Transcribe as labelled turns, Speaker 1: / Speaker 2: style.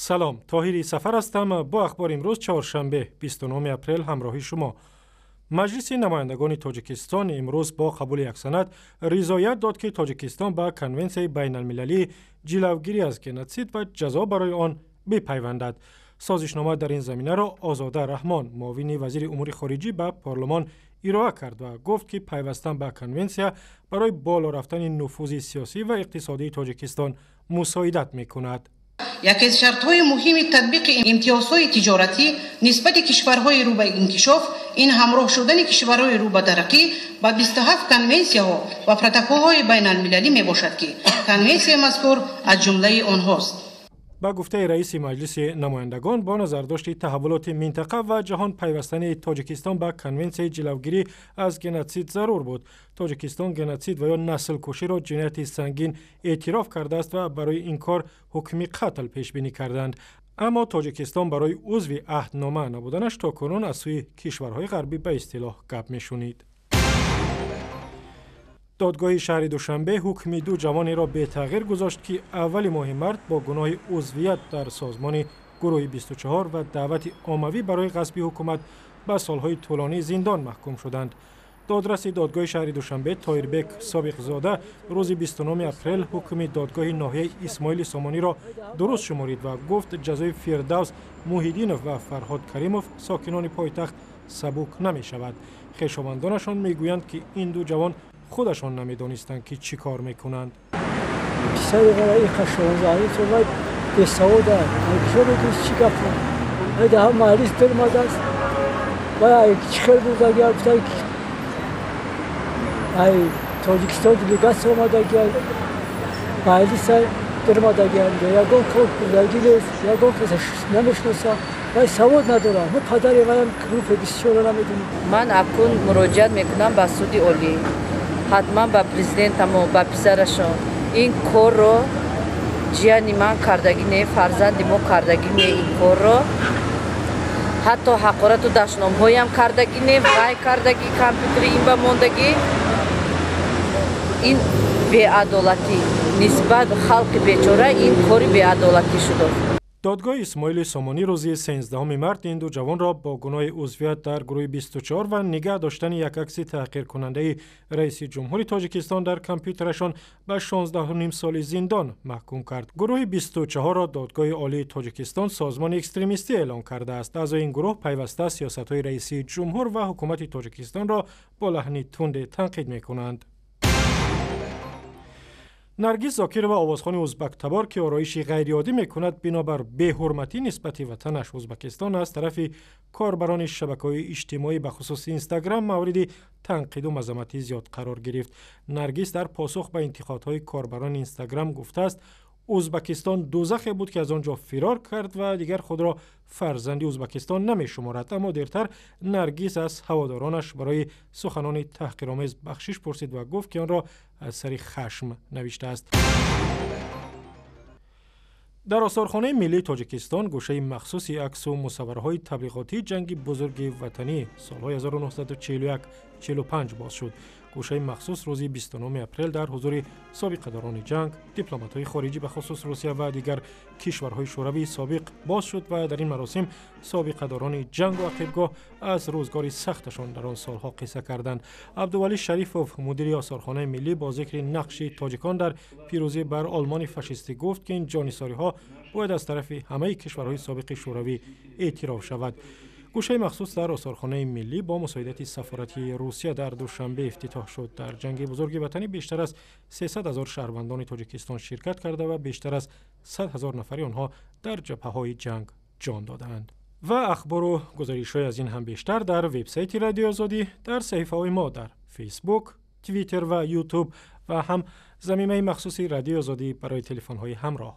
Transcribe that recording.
Speaker 1: Салом, Тоҳири Сафар ҳастам. Бо ахбори имрӯз, чоршанбе, 29 апрел, ҳамроҳи шумо. Маҷлиси намояндагони Тоҷикистон имрӯз бо қабули як санад ризоят дод, ки Тоҷикистон ба Конвенсияи байналмилалии ҷилавгирӣ аз геноцид ва ҷазо барои он бипайвандад. Созишнома дар ин заминаро Озода Раҳмон, муовини вазири умури хориҷӣ, ба парлумон ироа кард ва гуфт, ки пайвастан ба конвенсия барои боло рафтани нуфузи сиёсӣ ва иқтисодии Тоҷикистон мусоидат мекунад.
Speaker 2: Яке аз шартҳои муҳими татбиқи имтиёзҳои тиҷоратӣ нисбати кишварҳои рӯ ба инкишоф ин ҳамроҳ шудани кишварҳои рӯ ба тараққӣ ба 27 конвенсияҳо ва протоколҳои байналмилалӣ мебошад, ки конвенсияи мазкур аз ҷумлаи онҳост.
Speaker 1: Ба гуфтаи раиси Маҷлиси намояндагон, бо назардошти таҳаввулоти минтақа ва ҷаҳон пайвастани Тоҷикистон ба Конвенсияи ҷилавгирӣ аз геноцид зарур буд. Тоҷикистон геноцид ва ё наслкуширо ҷинояти сангин эътироф кардааст ва барои ин кор ҳукми қатл пешбинӣ карданд. Аммо Тоҷикистон барои узви аҳднома набуданаш то кунун аз сӯи кишварҳои ғарбӣ ба истилоҳ гап мешунид. Додгоҳи шаҳри Душанбе ҳукми ду ҷавонеро бетағйир гузошт, ки аввали моҳи март бо гуноҳи узвият дар созмони гурӯҳи 24 ва даъвати оммавӣ барои ғасби ҳукумат ба солҳои тӯлонии зиндон маҳкум шуданд. Додраси додгоҳи шаҳри Душанбе Тоирбек Собиқзода рӯзи 29 апрел ҳукми додгоҳи ноҳияи Исмоили Сомониро дуруст шуморид ва гуфт, ҷазои Фирдавс Муҳиддинов ва Фарҳод Каримов, сокинони пойтахт, сабук намешавад. Хешовандонашон мегӯянд, ки ин ду ҷавон худашон намедонистанд, ки чӣ кор мекунанд.
Speaker 3: Писари мара иқа 16 сол бесавода, кишо медонист чӣ гап. Даҳа маҳлис даромадааст, вай чӣ хел бурдагия, гуфта, ай Тоҷикистон делегатсия омадагия, маҳлиса даромадагия, ягон кор бурдагӣ нест, ягон каса намешиноса, вай савод надорад. Мо падари ваям группа 24-ро намедонем.
Speaker 4: Ман акнун муроҷиат мекунам ба суди олӣ, ҳатман ба президентамо, ба писарашон. Ин корро ҷияни ман кардагӣ не, фарзанди мо кардагӣ не. Ин корро ҳатто ҳақорату дашномҳоям кардагӣ не, вай кардагӣ, компютери ин ба мондагӣ. Ин беадолатӣ нисбат халқи бечора, ин кори беадолатӣ шудааст.
Speaker 1: Додгоҳи Исмоили Сомонӣ рӯзи 13 март ин ду ҷавонро бо гуноҳи узвият дар гурӯҳи 24 ва нигаҳ доштани як акси таҳқиркунандаи раиси ҷумҳури Тоҷикистон дар компютерашон ба 16,5 соли зиндон маҳкум кард. Гурӯҳи 24-ро Додгоҳи Олии Тоҷикистон созмони экстремистӣ эълон кардааст. Аъзои ин гурӯҳ пайваста сиёсатҳои раиси ҷумҳур ва ҳукумати Тоҷикистонро бо лаҳни тунде танқид мекунанд. Наргиз Зокирова, овозхони узбактабор, ки ороиши ғайриоддӣ мекунад, бинобар беҳурматӣ нисбати ватанаш Узбакистон аз тарафи корбарони шабакаҳои иҷтимоӣ, бахусус Инстаграм, мавриди танқиду мазаммати зиёд қарор гирифт. Наргиз дар посух ба интиқодҳои корбарони Инстаграм гуфтааст, Узбакистон дӯзахе буд, ки аз он ҷо фирор кард ва дигар худро фарзанди Узбакистон намешуморад. Аммо дертар Наргиз аз ҳаводоронаш барои суханони таҳқиромез бахшиш пурсид ва гуфт, ки онро аз сари хашм навиштааст. Дар Осорхонаи миллии Тоҷикистон гӯшаи махсуси аксу мусаввараҳои таблиғотии Ҷанги Бузурги Ватанӣ солҳои 1941-45 боз шуд. Гӯшаи махсус рӯзи 29 апрел дар ҳузури собиқадорони ҷанг, дипломатҳои хориҷӣ, бахусус Русия ва дигар кишварҳои шӯравии собиқ, боз шуд ва дар ин маросим собиқадорони ҷангу ақибгоҳ аз рӯзгори сахташон дар он солҳо қисса карданд. Абдувалӣ Шарифов, мудири Осорхонаи миллӣ, бо зикри нақши тоҷикон дар пирӯзӣ бар Олмони фашистӣ гуфт, ки ин ҷонисориҳо бояд аз тарафи ҳамаи кишварҳои собиқи шӯравӣ эътироф шавад. Гӯшаи махсус дар Осорхонаи миллӣ бо мусоидати сафорати Русия дар Душанбе ифтитоҳ шуд. Дар Ҷанги Бузурги Ватанӣ бештар аз 300 ҳазор шаҳрвандони Тоҷикистон ширкат карда ва бештар аз 100 ҳазор нафари онҳо дар ҷабҳаҳои ҷанг ҷон додаанд. Ва ахбору гузоришҳои аз ин ҳам бештар дар вебсайти Радиои Озодӣ, дар саҳифаҳои мо дар Фейсбук, Твиттер ва Ютуб ва ҳам замимаи махсуси Радиои Озодӣ барои телефонҳои ҳамроҳ.